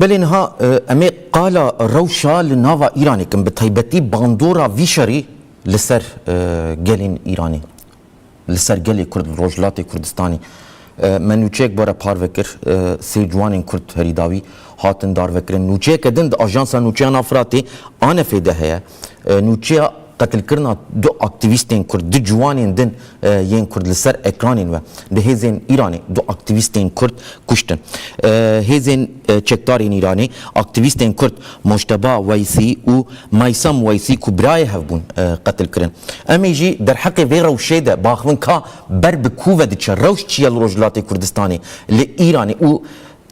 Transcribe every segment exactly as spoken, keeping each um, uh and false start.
Belê niha, e, em ê qala rewşa li nava Îranê kin, bi taybetî bandora vî şerî li ser, e, gelên Îranê, li ser gelê Kurd, li Rojhilatê Kurdistanê. E, me nûçeyek bare parve kir, e, sê ciwanên Kurd herî dawî hatin darvekirin. Nûçeyeke din di Ajansa Nûçeya Navfiratê, ANF'ê de heye. E, nûçeya qetilkirina du aktîvîstên Kurd, du ciwanên din, e, yên Kurd li ser ekranên we. Di hêzên Îranê du aktîvîstên Kurd kuştin. E, hêzên, e, çekdarên Îranê aktîvîstên Kurd Mojteba Weysî û Meysem Weysî ku birayê hev bûn, e, qetil kirin. Em ê jî derheqê vê rewşê de baxivin ka ber bi ku ve diçe, rewş çi ye li Rojhilatê Kurdistanê, li Îranê û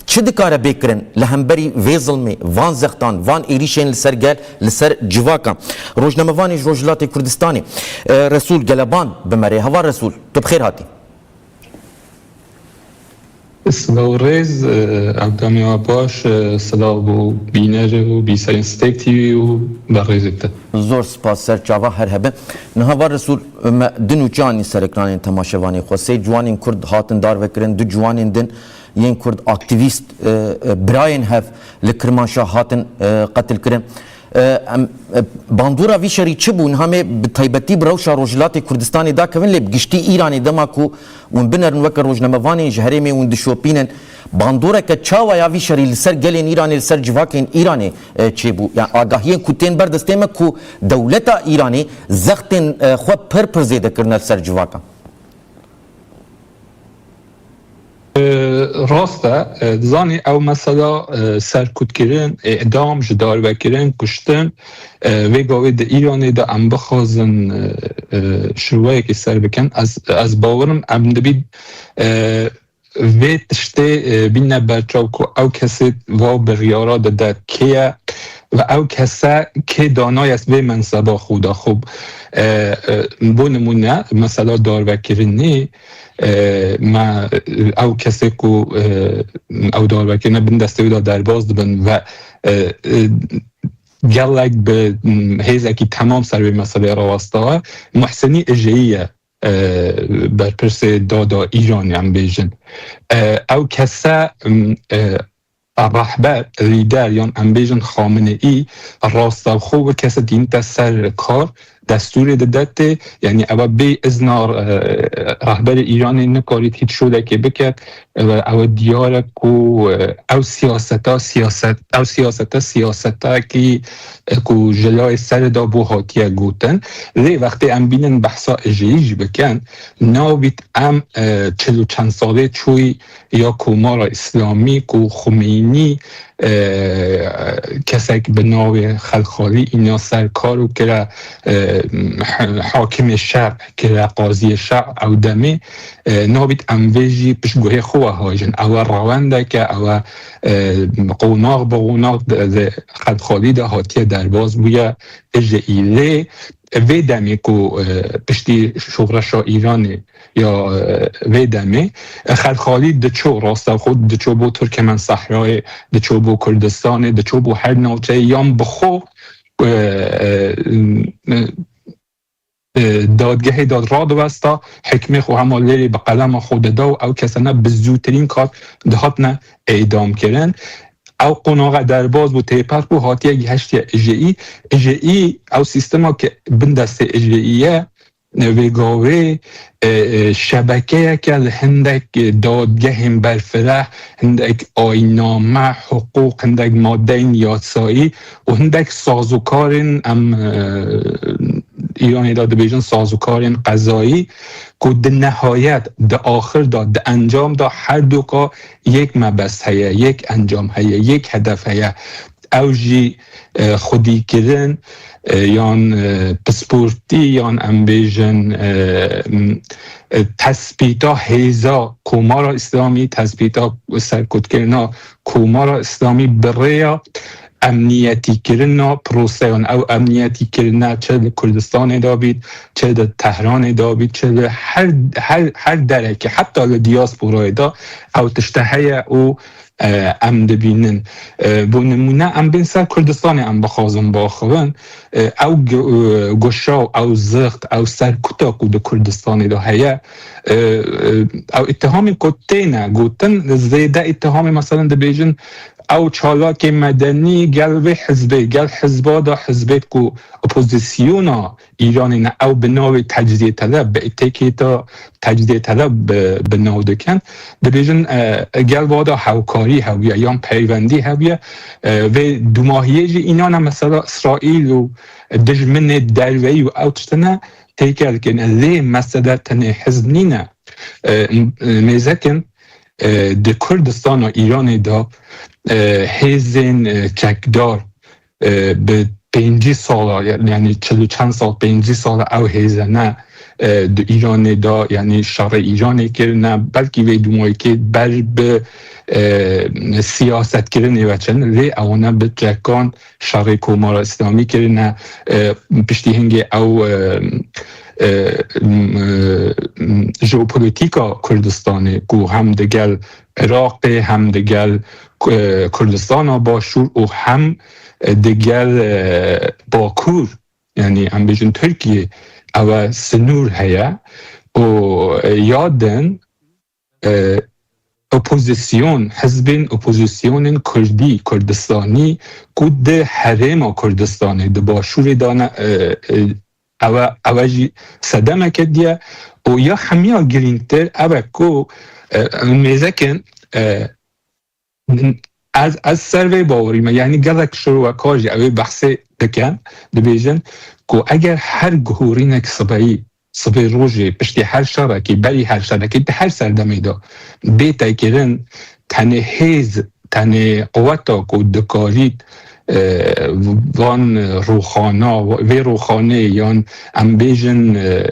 çi dikare bê kirin li hemberî vê zilmê, van zextan, van êrîşên li ser gel, li ser civaka. Rojnamevanê ji Rojhilatê Kurdistanê, e, Resûl Geleban bi me re. Heval Resûl, tu bi xêr hatî. Silav û rêz, e, ew demê we baş, e, silav bo bînerê û bîserên Stêrk T V û berêzê te. Zor spas, ser çava her hebe. Niha va Resûl, me du nûçe anî ser ekranên temaşevanê xwe. Sê ciwanên Kurd hatin darvekirin, du ciwanên din yên Kurd aktîvîst, e, e, birayên hev li Kirmanşah hatin, e, qetilkirin. E, em, e, bandora vî şerî çi bû? Niha me bi taybetî bi rewşa Rojhilatê Kurdistanê dakevin, lê bi giştî Îranê dema ku hûn binerin weke rojnamevanên ji herêmê hûn dişopînin. Bandoreke çawa ya vî şerî li ser gelên Îranê, li ser civakên Îranê, e, çêbû? Yani agahiyên ku tên ber destê me ku dewleta Îranê zextên, e, xwe pir pir zêde kirine li ser civaka. E, rast e, e, dizanî ew mesela, e, serkutkirin, îdam, ji darvekirin, kuştin, e, vê gavê di Îranê de em bixwazin, e, e, şiweyekê ser bikin. Ez, ez bawerim em dibî, e, vê tiştê, e, bîne berçav ku ew kesê va biryara dide kê ye ve ew kese kê danaye vê menseba xwe de xwe, e, e, bo nimûne mesela darvekirinê, e, me, ew kesê ku, e, ew darvekirine bin destê wî de derbas dibin ve, e, e, gelek bi, m, hêzekî temam ser vê meseleyê rawestaye. Muhsenî Ejeyî ye, e, berpirsê dada Îranê, em bêjin. E, ew kese, m, e, rehber, lîder yan em bêjin Xameneî rastewxo wekese tînte ser kar, destûrê dide tê, yanî ew bê izna, e, rehberê Îranê nikarît hîç şolekê biket. Ew, ew diyar e ku, e, ew siyaseta, siyaset, ew siyaseta, siyasetekî, e, ku ji layê serê de bû hatiye gotin. Lê wextê em bînin behsa Ejeyî jî bikin, nabît em, e, çil û çend salê çûyî ya Komara Îslamî ku Xumeynî, e, kesek bi navê Xelxalî îna ser kar û kire, e, h-, hakimê şer, kire qaziyê şer ew demê, e, nabît em vê jî piştguhê xwe hajin. Ew e rewendeke, ew e, e, qonax bi qonax di, di Xelxalî de hatiye derbas bûye. Ji îlê vê demê ku, e, piştî şoreşa Îranê ya, e, vê demê, e, Xelxalî diçû, rastewxo diçû bo Turkemen Sehrayê, diçû bo Kurdistanê, diçû bo her navçeyê yan bi xwe, e, e, e, dadgehê de radiwesta, hikmê xwe hema lêrê bi qelema xwe dida û ew kesane bi zûtirîn kar dihatine îdam kirin. Ew qonaxa derbas bû, têper bû, hatiye gihiştiye Ejeyî. Ejeyî ew sîstema ke bin destê Ejeyî ye, vê gavê, e, e, şebekeyeke li hindek dadgehên berfireh, hindek ayînname, hiqûq, hindek madeyên yasayî û hindek sazokarên, em, e, Îranê de dibêjin sazokarên qezayî, ku di nihayet, di axir de, di encam de her duka yek mebest heye, yek encam heye, yek hedef heye. Ew jî, e, xwedîkirin, e, yan, e, pisportî, yan em bêjin, e, m, e, tespîta hêza Komara Îslamî, tespîta serkutkirina Komara Îslamî bi rêya emniyetîkirina proseyan. Ew emniyetîkirine çi li Kurdistanê de bît, çi li Tehranê de bît, çi li her, her, her derekê, heta li diyasporayê de ew tişte heye û, e, em dibînin. E, bo nimûne, em bên ser Kurdistanê em bixwazin baxivin. E, ew gu-, e, guşa û ew zixt, ew serkuta ku di Kurdistanê de heye, e, e, ew îtihamên ku têne gotin, zêde îtihamê, meselen, dibêjin, ew çalakê medenî gel vê hizbê, gel hizba da, hizbê ku opozisyona Îranê ne, ew bi navê tecrîyeteleb, bi etîketa tecrîyeteleb bi, bi nav dikin, dibêjin, e, gel vada hewkarî hewiye yan peywendî hewiye. E, vê dumahiyê jî înan e mesela Îsraîl û dijminê derveyî û ew tiştine têkel kene. Lê mesele tenê hizb nîne. E, m-, e, mêzekin, e, di Kurdistana Îranê de, e, hêzên, e, çekdar, e, bi pêncî sala, ya-, yanî çil û çend sal, pêncî sala ew hêzene, e, di Îranê de, yanî şerê Îranê kirine, belkî vê dumahîkê ber bi, e, siyasetkirinê ve çin, lê ewana bi çekan şerê Komara Îslamî kirine, e, piştî hingê ew, e, e, m-, e, m-, jeopolîtîka Kurdistanê ku hem digel Iraqê hem digel, e, Kurdistana Başûr û hem digel, e, Bakur, yanî em bêjin Tirkiyê, ew e sinûr heye û, e, ya din, e, opozîsyon, hizbên opozîsyonên Kurdî, Kurdistanî ku di herêma Kurdistanê, di Başûrê de ne, e, e, ew e, ew e jî sedemeke diye û ya hemiya girîngtir ew e ku, e, em mêzekin, e, ez, ez ser vê bawerî me, yanî gelek şirwekar jî ew ê behsê dikin, dibêjin ku eger her guhorînek sibeyî, sibê rojê, piştî her şerekî, berî her şerekî, di her serdemê de bête kirin, tenê hêz, tenê quweta ku dikarît, e, van rûxana, vê rûxanê yan em bêjin, e,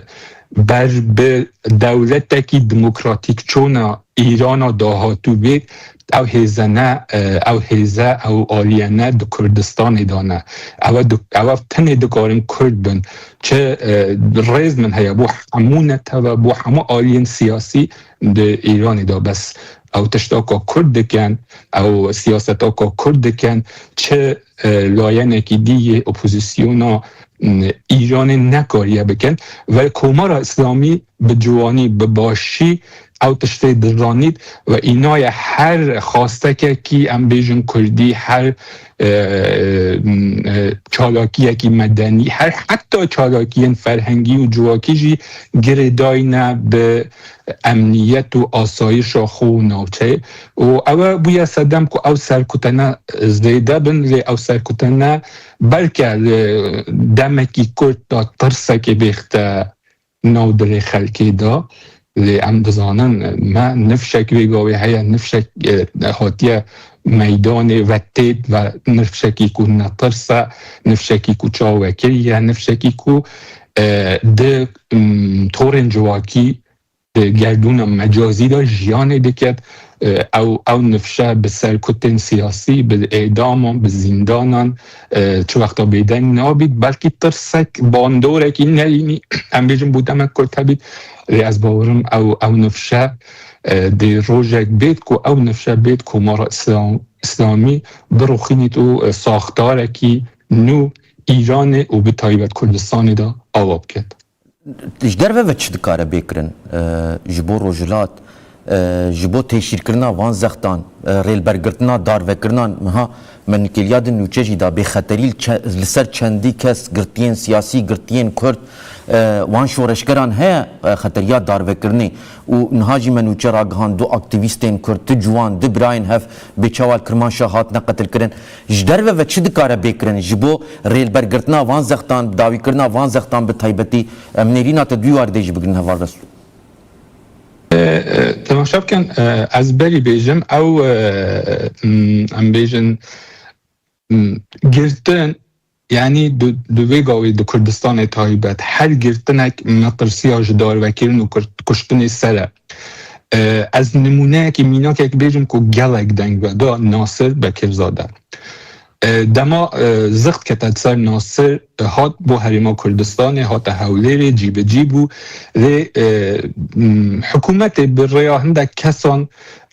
ber bi dewletekî demokratîk çona Îrana dahatû bê, ew hêze ne, e, ew hêze, ew aliyene di Kurdistanê de ne. Ew e di-, ew e tenê dikarin Kurd bin. Çi, e, rêz min heye bo hemû netewê, bo hemû aliyên siyasî di Îranê de. Bes ew tişta ku Kurd dikin, ew siyaseta ku Kurd dikin, çi, e, layenekî dî yê opozîsyona, m, Îranê nekariye bikin. Ve Komara Îslamî bi ciwanî, bi başî ew tiştê dizanît ve înaye her xwastekekî, em bêjin Kurdî, her, e, m, e, çalakiyekî medenî, her heta çalakiyên ferhengî û civakî jî girêdayî ne bi emniyet û asayişa xwe û navçeyê. Û ew e bûye sedem ku ew serkutene zêde bin, lê ew serkutene belke li demekî kurt de tirsekê bêxte nav dilê xelkê de. Lê em dizanin, me nifşek vê gavê heye, nifşek, e, hatiye meydanê ve têt ve nifşekî ku netirs e, nifşekî ku çav vekirî ye, nifşekî ku, e, di, m, torên civakî di gerdûna mecazî de jiyanê diket. E, ew, ew nifşe bi serkutên siyasî, bi êdaman, bi zîndanan, e, çi wexta bêdeng nabît, belkî tirsek, bandorekî nerînî, em bêjin bo demek kurt hebît. Lê ez bawerim ew, ew nifşe, e, dê rojek bêt ku ew nifşe bêt Komara Îslam-, Îslamî biroxînît û, e, saxtarekî nû Îranê û bi taybet Kurdistanê de ava biket. Ji derve ve çi dikare bê kirin, e, ji bo rojhilat, e, ji bo têşîrkirina van zextan, e, rêlbergirtina darvekirinan? Meha me nûkêliya di nûçe jî da bêxeterî li çe-, li ser çendî kes, girtiyên siyasî, girtiyên Kurd, e, wan şoreşgeran heye, e, xeteriya darvekirinê. Û niha jî me nûçe ragihand du aktîvîstên Kurd, tu ciwan, du birayên hev bê çawa li Kirmanşah hatine qetilkirin. Ji derve ve çi dikare bê kirin ji bo rêlbergirtina van zextan, bi dawîkirina van zextan bi taybetî? Em nêrîna te di wî warî de jî bigrin heval Resul. E, e, temaşe bikin, e, ez berî bêjim, ew, e, m, em bêjin, m, girtin, yanî di, di vê gavê di Kurdistanê taybet her girtinek metirsiya ji darvekirin û kur-, kuştinê ser e. E, ez nimûneyekî mînakek bêjim ku gelek deng veda Nasir Bekirzaden. E, dema, e, zixt kete ser Nasir, e, hat bo Herêma Kurdistanê, hate Hewlêrê, cîbicî bû. Lê, e, m, hikûmetê bi rêya hindek kesan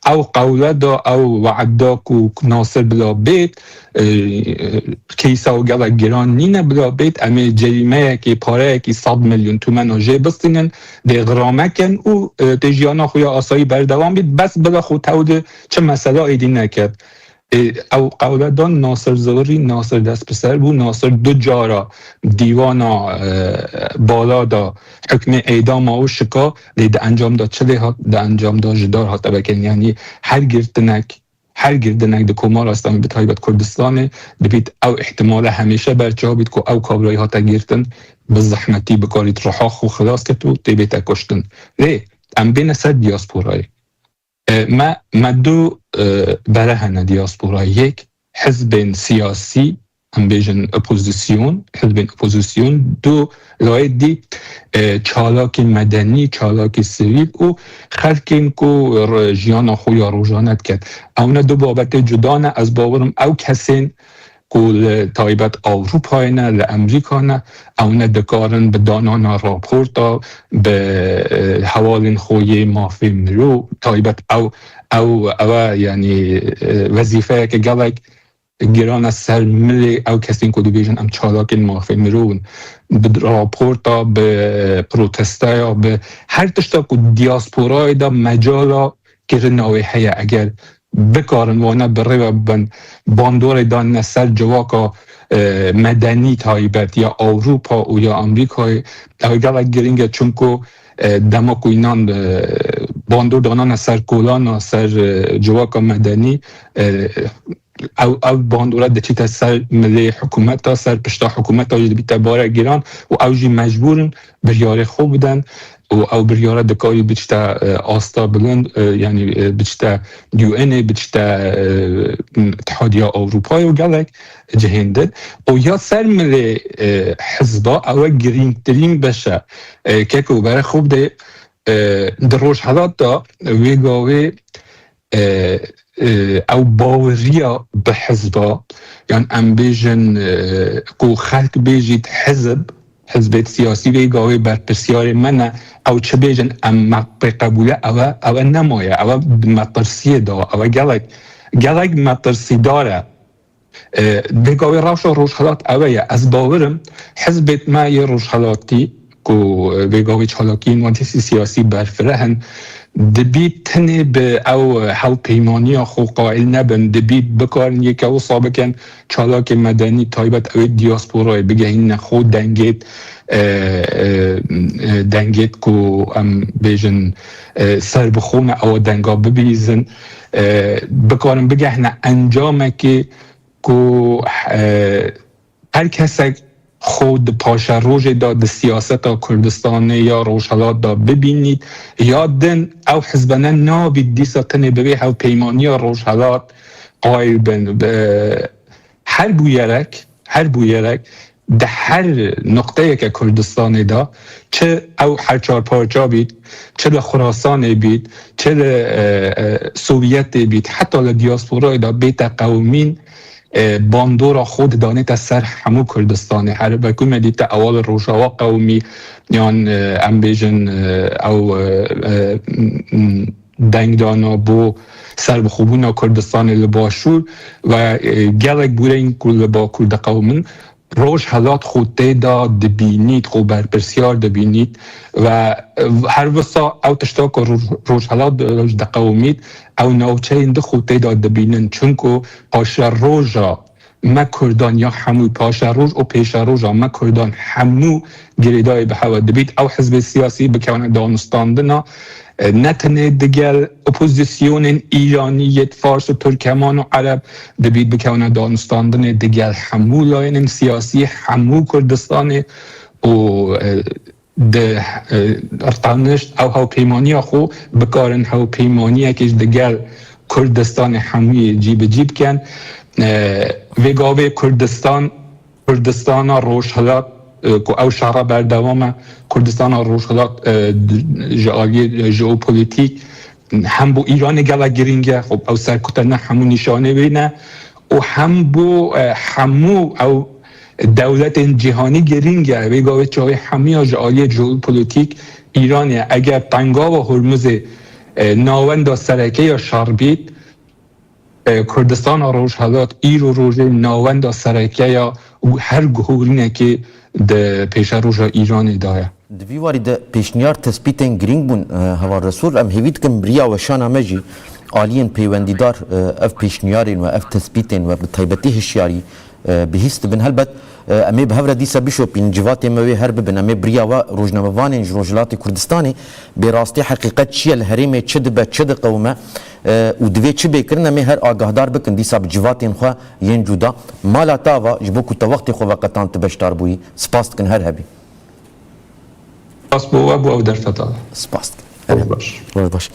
ew qewle da, ew we'd da ku Nasir bila bêt, e, keysa û gelek giran nîne bila bêt, em ê cerîmeyekê, pareyekî sed milyon tûmena jê bistînin, dê xirame kin û, e, tê jiyana xwe ya asayî berdewam bît, bes bila xwe tewdi çi mesela êdî neket. Ê, ew qewle dan Nasir Zigirî, Nasir dest bi ser bû, Nasir du cara dîwana, e, bala da hukmê êdama û şika, lê di encam da çi lê hat? Di encam da ji dar hate vekirin. Yanî her girtinek, her girtinek di Komara Îslamî, bi taybet Kurdistanê, dibît ew îhtimale hemîşe berçav bît ku ew kabrayî hate girtin, bi zehmetî bikarît riha xwe xilas ket û tê bête kuştin. Lê em bêne ser diasporayê. E, me, me du, e, bere hene diaspora. Yek, hizbên siyasî, em bêjin opozisyon, hizbên opozisyon. Du, layê dî, e, çalakên medenî, çalakê sivîl û xelkên ku re-, jiyana xwe ya rojane diket. Ew ne du babetê cuda ne. Ez bawerim ew kesên ku li taybet Ewropayê ne, li Amerîka ne, ew ne dikarin bi danana raporta, bi, e, hevalên xwe yê mafê mirov, taybet ew, ew, ew e, yanî, e, wezîfeyeke gelek giran e ser milê ew kesên ku dibêjin em çalakên mafê mirov in. Bi raporta, bi protestaya, bi her tişta ku diasporayê de mecala kirina wê heye. Eger bikarin wana bi rê ve bibin, bandorê danine ser civaka, e, medenî taybet ya Ewropa û ya Amerîkayê, ew gelek giring e, çunku, e, dema ku înan, e, bandor danane ser kolana, ser, e, civaka medenî, e, ew, ew bandora diçîte ser milê hikûmeta, ser pişta hikûmeta jî dibîte bare giran û ew jî mecbûr in biryarê xwe bidin û ew biryara dikarî biçte, e, asta bilind, e, yanî, e, biçte U N ê, biçte, e, Îtihadiya Ewropayê û gelek cihên din. Û ya ser milê, e, hizba, ew e girîngtirîn beş e. E, keko bere xwe bidê, e, di rojhelat de wê gavê, e, e, ew baweriya bi hizba, yan em bêjin, e, ku xelk bêjît hizb, hizbêt siyasî vê gavê berpirsiyarê me ne, ew çi bêjin em me pê qebûl e, ew e, ew e nemaye, ew e metirsiyê da, ew e gelek, gelek metirsîdar e. E, vê gavê rewşa rojhilat ew e ye. Ez bawerim hizbêt me yê rojhilatî ku, e, vê gavê çalakiyên wan tiştî siyasî berfireh in, dibî tenê bi ew hevpeymaniya xwe qaîl nebin, dibî bikarin yeke wisa bikin çalakê medenî taybet ew ê diasporayê bigehînine xwe dengêt, e, e, e, dengêt ku em bêjin, e, ser bi xwe ne ewa denga bibîzin, e, bikarin bigehine encamekê ku, e, her kesek xwe di paşerojê de di siyaseta Kurdistanê ya Rojhelat de bibînît, ya din ew hizbene nabît dîsa tenê bi vê hevpeymaniya Rojhelat qayil bin. Bi, her bûyerek, her bûyerek di her nuqteyeke Kurdistanê de, çi ew her çar parça bît, çi li Xurasanê bît, çi li, e, e, Sovyetê bît, heta li diasporayê de bête qewimîn, e, bandora xwe didanête ser hemû Kurdistanê. Her wekû me dîte ewa li Rojava qewimî, yan, e, em bêjin, e, ew, e, e, m-, m-, dengdana bo serbixwebûna Kurdistanê li Başûr ve, e, gelek boreyên ku li Bakur diqewimin, Rojhelat xwe tê de dibînît, xwe berpirsiyar dibînît ve, e, her wisa ew tişta ku Roj-, Rojhelat di-, diqewimît, ew navçeyên di xwe tê de dibînin. Çunku paşeroja me Kurdan ya hemû, paşeroj û pêşeroja me Kurdan hemû girêdayî bi hev ve dibît. Ew hizbê siyasî bikevine danûstandina, e, ne tenê digel opozisyonên Îranî, yê Fars û Turkeman û Ereb, dibît bikevine danûstandinê digel hemû layînên siyasî, hemû Kurdistanê û, e, di, e, rtanişt ew hewpeymaniya xwe bikarin hewpeymaniyekê ji digel Kurdistanê hemûyê cî bi cî bikin. E, vê gavê Kurdistan, Kurdistana Rojhilat, e, ku ew şera berdewam e, Kurdistana Rojhilat, e, di-, ji aliyê jeopolîtîk hem bo Îranê gelek girîng e, xwe ew serkutene hemû nîşanê wê ne û hem bo, e, hemû ew dewletên cîhanî girîng e. Vê gavê çaxê hemiya ji aliyê jeopolîtîk Îranê ye. Eger Tengava Hormuzê, e, nawenda sereke ya şer bît, e, Kurdistana Rojhilat îro rojê nawenda sereke ya û her guhorînekê di pêşeroja Îranê de ye. Di vî warî de pêşniyar tespîtên girîng bûn, e, Heval Resûl. Em hêvî dikin bi riya weşana me jî aliyên peywendîdar, e, ev pêşniyarên we, ev tespîtên we bi taybetî hişyarî, e, bihîst dibin. Helbet, e, em ê bi hev re dîsa bişopînin, civatê me wê her bibin. Em ê bi riya we rojnamevanên ji Rojhilatê Kurdistanê bê rastî heqîqet çi ye, li herêmê çi dibe, çi diqewime, e, û divê çi bê kirin, em ê her agahdar bikin dîsa bi civatên xwe yên cuda. Mala te ava, ji bo ku te wextê xwe veqetand, tu beşdar bûyî, spas dikin, her hebî. Spas bo we, bo ew derfeta. Spas dikin. Roj baş. Roj baş.